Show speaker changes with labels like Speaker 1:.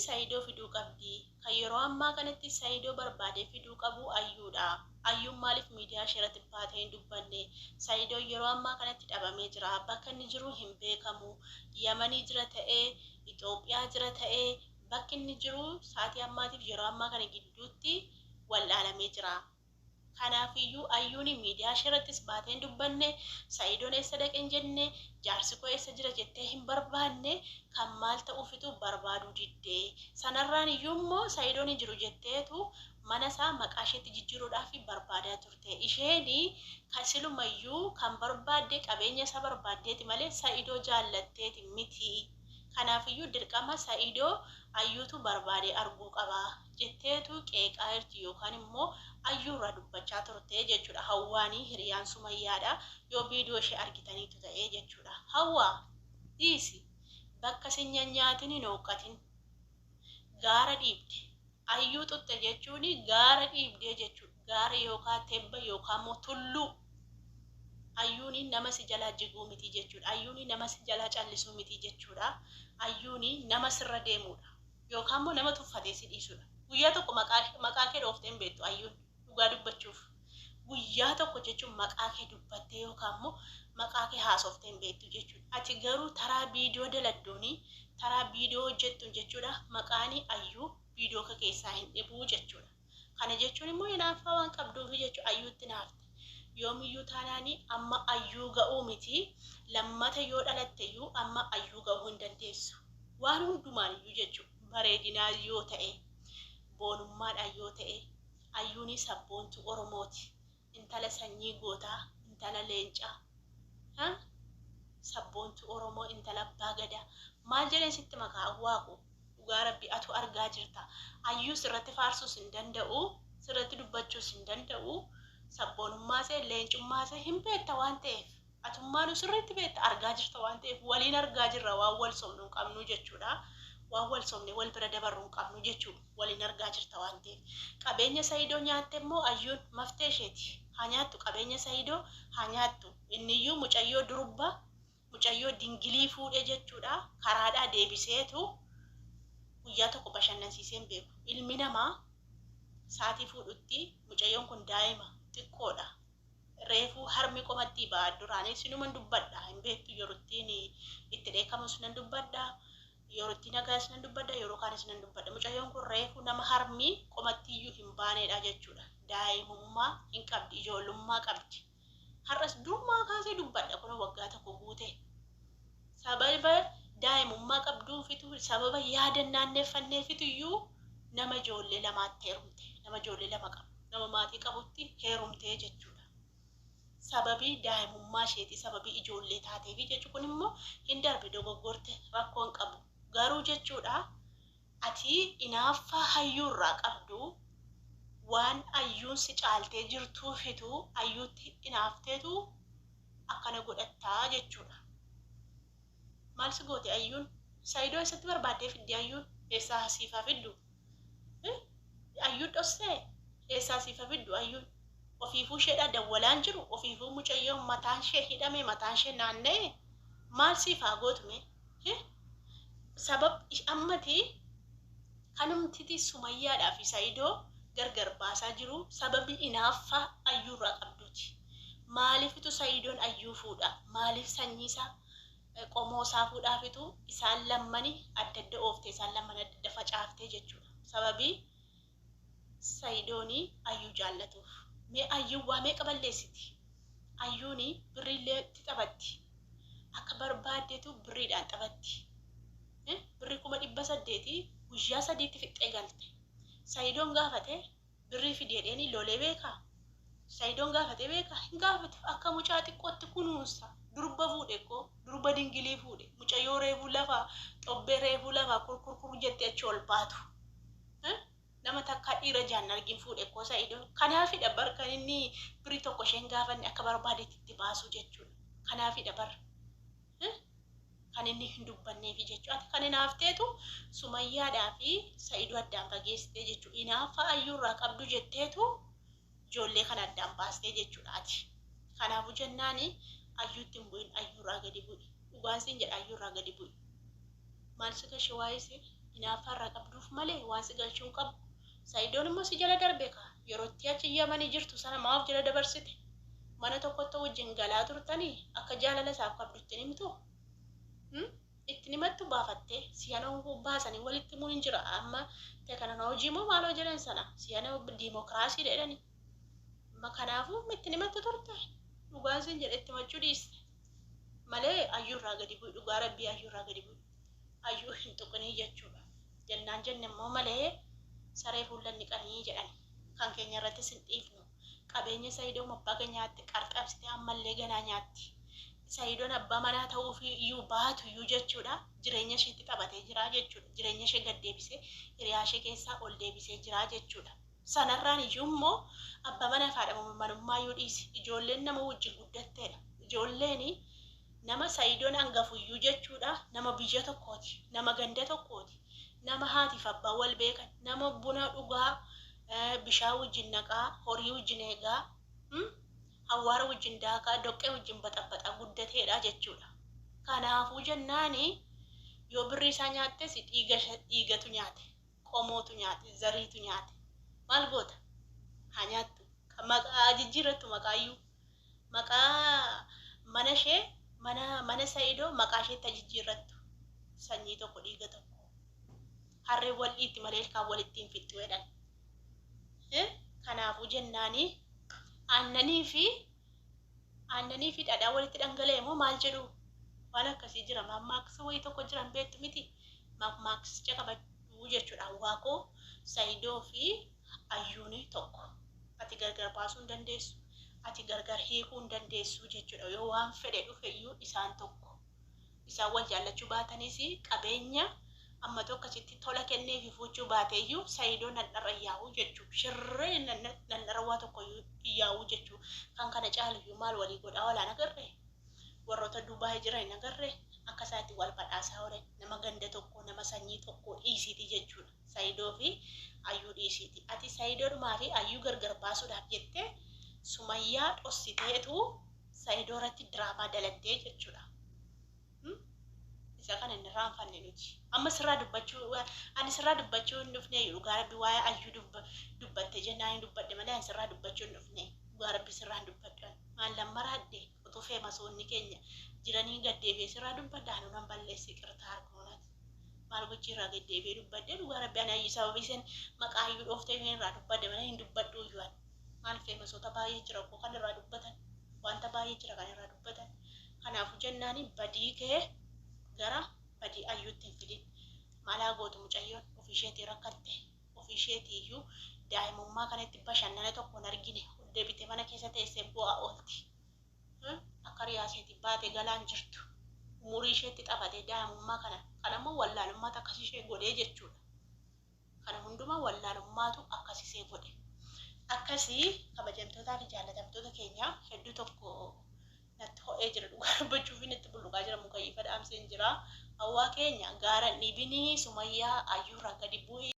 Speaker 1: Saidoo fiduu qabdi. Kan yeroo ammaa kanatti Saidoo barbaadee fiduu qabu Ayyuudha. Ayyuun maaliif miidiyaa isheerratti baatee hin dubbanne? Saidoon yeroo ammaa kanatti dhabamee jira. Bakka inni jiru hin beekamu. Yamanii jira ta'ee, Itoophiyaa jira ta'ee, bakki inni jiru sa'aatii ammaatiif yeroo ammaa kana gidduutti wal'aalamee jira. Kanaafiyyuu Ayyuuni miidiyaa isheerrattis baatee hin dubbanne, Sa'idoon eessa dhaqe hin jenne, jaarsi koo eessa jira jettee hin barbaanne, kan maal ta'uufitu barbaaduu didde. Sanarraan iyyuu immoo Sa'idoon hin jiru jetteetu mana isaa maqaa isheetti jijjiiruudhaaf barbaadaa turte. Isheeni kan silumayyuu kan barbaadde qabeenya isaa barbaaddeeti malee Sa'idoo jaallatteeti miti. Kanaafiyyuu dirqama Sa'idoo Ayyuutu barbaadee arguu qaba. jetteetu qeeqaa jirti yookaan immoo Ayyuu irraa dubbachaa turte jechuudha. Hawwaanii hiriyaan Sumayyaadha. Yoo viidiyoo ishee argitaniitu ta'ee jechuudha. Hawwaa dhiisi bakka sin nyanyaatin hin hooqqatin. Gaara dhiibde. Ayyuu xuxxe jechuun gaara dhiibdee jechuudha. Gaara yookaan tebba yookaan immoo tulluu. Ayyuuni nama si jalaa jiguu miti jechuudha. Ayyuuni nama si jalaa callisuu miti jechuudha. Ayyuuni nama sirra deemuudha. Yookaan immoo nama tuffatee si dhiisudha. Guyyaa tokko maqaa maqaa kee dhooftee hin beektu Ayyuun dhugaa dubbachuuf. Guyyaa tokko jechuun maqaa kee dubbattee yookaan immoo maqaa kee haasoftee hin beektu jechuudha. Ati garuu taraa viidiyoo daladduuni taraa viidiyoo hojjettuun jechuudha maqaani Ayyuu viidiyoo kee keessaa hin dhibuu jechuudha. Kana jechuun immoo hinaaffaa waan qabduufi jechuudha Ayyuutti hinaafte. Yoomiyyuu taanaani amma Ayyuu ga'uu miti lammata yoo dhalatteyyuu amma Ayyuu ga'uu hin dandeessu. Waan hundumaan iyyuu jechuudha. Bareedinaan yoo ta'e, boonummaadhaan yoo ta'e, Ayyuuni sabboontuu Oromooti. Intala sanyii gootaa, intala leencaa. Ha? Sabboontuu Oromoo, intala abbaa gadaa. Maal jedheen sitti makaa Hawwaa koo? Dhugaa Rabbii atu argaa jirta. Ayyuu sirratti faarsuus hin danda'u, sirratti dubbachuus hin danda'u. Sabboonummaa ishee, leencummaa ishee hin beekta waan ta'eef. Atummaanuu sirriitti beekta, argaa jirta waan ta'eef waliin argaa jirra waan wal sobnu hin qabnu jechuudha. Waan wal sobne wal bira dabarru hin qabnu jechuudha. Waliin argaa jirta waan ta'eef. Qabeenya Sa'idoo nyaatte immoo Ayyuun maftee isheeti. Haa nyaattu qabeenya Sa'idoo haa nyaattu. Inniyyuu mucayyoo durba mucayyoo dingilii fuudhee jechuudha karaadhaa deebiseetu guyyaa tokko bashannansiisee hin beeku. Ilmi namaa saatii fuudhutti mucayyoon kun daa'ima xiqqoodha. Reefuu harmi qomattii ba'a duraanii sinuman dubbadha hin beektu yeruttiin itti dheekkamus nan dubbadha yeroo nagaas nan dubbadha yeroo kaanis nan dubbadha. Mucayyoon kun reefuu nama harmi qomattiyyuu hin baaneedha jechuudha. Daa'imummaa hin qabdi ijoollummaa qabdi. Har'as durumaa kaasee dubbadha kun waggaa tokko guute. Sababa daa'imummaa qabduufitu sababa yaada naanneeffanneefituyyuu nama ijoollee lamaatti heerumte. Nama ijoollee lama qabu. Nama maatii qabutti heerumtee jechuudha. Sababii daa'imummaa isheetii sababii ijoollee taateefi jechuun kun immoo hin darbe dogoggorte rakkoo hin qabu. Garuu jechuudha ati inaaffaa hayyuurraa qabdu waan ayyuun si caaltee jirtuufitu ayyuutti inaafteetu akkana godhattaa jechuudha. Maal si goote ayyuun? Saayidoo eessatti barbaaddee fiddi ayyuun? Eessaa siif haa fiddu? Ayyuu dhossee? Eessaa siif haa fiddu ayyuun? Ofiifuu isheedhaa dawwalaan jiru? Ofiifuu mucayyoon mataan ishee hidhame mataan ishee naanna'e? Maal siif haa gootu mee? Sabab ammati kanumtiti Sumayyaadhaa fi Sa'idoo gargar baasaa jiru sababi inaaffaa ayyuurraa qabduuti. Maaliifitu Sa'idoon ayyuu fuudha? Maaliif sanyii isaa qomoo isaa fuudhaafitu isaan lammani adda adda ooftee isaan lamman adda adda facaaftee jechuudha. Sababii Sa'idooni ayyuu jaallatuuf. Mee ayyuun waa meeqa balleessiti? Ayyuuni birriillee itti taphatti. Akka barbaaddetu birriidhaan taphatti. Birrii 800,000 guyyaa sadiitti fixxee galte. Sa'idoon gaafate birrii fidi jedheeni lolee beekaa? Sa'idoon gaafatee beekaa? Hin gaafatu. Akka mucaa xiqqootti kunuunsa. Durba fuudhe koo durba dingilii fuudhe. Mucayyoo reefuu lafaa xobbee reefuu lafaa kurkurkur jettee achi ol baatu. Nama takkaa dhiira jaan argin fuudhe koo Sa'idoon. Kanaafidha bar kan inni birrii tokko isheen gaafanne akka barbaadetti itti baasu jechuudha. Kanaafidha bar. Kan inni hin dubbanneefi jechuudha. Ati kan hinaafteetu Sumayyaadhaa fi Sa'idoo addaan fageessitee jechuudha. Hinaaffaa ayyuurraa qabdu jetteetu ijoollee kana addaan baastee jechuudha ati. Kanaafuu jennaani ayyuutti hin bu'in ayyuurraa gadi bu'i. Dhugaan siin jedha ayyuurraa gadi bu'i. Maal si gashe waa'ee isee? Hinaaffaa irraa qabduuf malee waan si galchuu hin qabu. Sa'idoon immoo si jala darbe kaa. Yeroo itti achi Yamanii jirtu sana maaf jala dabarsite? Mana tokkotti wajjin galaa turtanii akka jaalala isaaf qabdu itti hin himtuu? Hmm? Itti hin himattu baafattee siyana baasanii walitti himuun hin jira. Amma teknooloojii moo maaloo jedhan sana siyana diimokiraasii jedhani. Amma kanaafuu itti hin himattu turte. Dhugaan sin jedhe itti himachuu dhiiste. Malee ayyuu irraa gadi bu'i, dhugaa rabbii ayyuu irraa gadi bu'i. Ayyuu hin tuqinii jechuudha. Jennaan jenne immoo malee saree fuula hin dhiqanii jedhan. Kan keenya irrattis hin dhiifnu. Qabeenya Sayidoon baga nyaatte qarxabsite ammallee ganaa nyaatti. Sayidoon abbaa manaa ta'uuf iyyuu baatu iyyuu jechuudha. Jireenya isheetti taphatee jira jechuudha. Jireenya ishee gad deebisee hiriyaa ishee keessaa ol deebisee jira jechuudha. Sanarraan iyyuu immoo abbaa manaa fi haadha manummaa iyyuu dhiisi. Ijoolleen nama wajjin guddatteedha. Ijoolleen nama Sayidoon hangafu iyyuu jechuudha. Nama biyya tokkooti. Nama ganda tokkooti. Nama haatiif abbaa wal beekan. Nama buna dhugaa, bishaan wajjin naqaa, horii wajjin eegaa, awwaara wajjin daakaa, doqqee wajjin baxabbaxaa guddateedha jechuudha. Kanaafuu jennaani yoo birrii isaa nyaattes dhiigatu nyaate, qomootu nyaate, zariitu nyaate. Maal goota? Haa nyaattu. Maqaa jijjiirrattu maqaayyuu. Maqaa mana ishee mana Sa'idoo maqaa isheetti jijjiirrattu. Sanyii tokko dhiiga tokko. Harreen wal dhiitti malee ilkaan walitti hin fixxu jedhan. Kanaafuu jennaani aannanii fi dhadhaa walitti dhangala'e moo maal jedhu, waan akkasii jira. Mammaaksa wayii tokko jiran beektu miti? Mammaaksicha qabachuu jechuudha. Hawwaakoo, Sa'idoo fi Ayyuuni tokko. Ati gargar baasuu hin dandeessu. Ati gargar hiikuu hin dandeessu jechuudha. Yoo waan fedhe dhufe iyyuu isaan tokko. Isaan wal jaallachuu baatanis, qabeenya amma tokko akkasitti tola kennee fi fuuchuu baate iyyuu, Sa'idoo nan yaa'u jechuudha. Shirree nan waa tokko iyyuu yaa'u jechuudha. Kan kana caalu iyyuu maal walii godhaa oolaan agarree? Warroota Dubaay jiran hin agarree? Akka isaatti wal badhaasaa oolan, nama ganda tokko, nama sanyii tokko dhiisiiti jechuudha. Sa'idoo fi Ayyuu dhiisiiti. Ati Sa'idoodhumaa fi Ayyuu gargar baasuudhaaf jettee Sumayyaa dhossiteetu Sa'idoo irratti diraamaa dalattee jechuudha. Isa kana hin irraanfanne nuti. Amma sirraa dubbachuu, ani sirraa dubbachuu hin dhufne. Dhugaa rabbi, waa'ee Ayyuu dubbatte jennaan hin dubbadhe malee ani sirraa dubbachuu hin dhufne. Dhugaa rabbi, sirraa hin dubbadhu. Maal lammaraadde utuu feemasoonni keenya jiranii gaddeebi'ee sirraa dubbadha? Anu nan balleessi, qirtaa arguunati. Maal gochii irraa gaddeebi'ee dubbadde? Dhugaa rabbi, ani Ayyuu sababii isin maqaa Ayyuu dhooftee irraa dubbadde malee hin dubbadhu iyyuu ani. Maal, feemasoota baay'ee jira koo kan irraa dubbatan. Wanta baay'ee jira kan irraa dubbatan. Kanaafuu jennaani badii kee gara badii Ayyuutti hin fidin. Maalaa gootu mucayyoon? Ofii isheetii rakkatte. Ofii isheetii iyyuu daa'imummaa kanatti bashannana tokko hin argine. Deebitee mana keessa teessee bu'aa oolti. Akka riyaaseetii baatee galaan jirtu. Umurii isheetti taphatee daa'imummaa kana. Kanammoo wallaalummaatu akkas ishee godhee jechuudha. Kana hundumaa wallaalummaatu akkas ishee godhe. Akkasii kabajamtootaa fi jaallatamtoota keenya, hedduu tokko natti ho'ee jira, dhugaa dubbachuuf natti bulluqaa jira, mukayyifa dhaamseen jira. Hawwaa keenya, gaara dhibinii Sumayyaa, Ayyuurraa gadi bu'ii.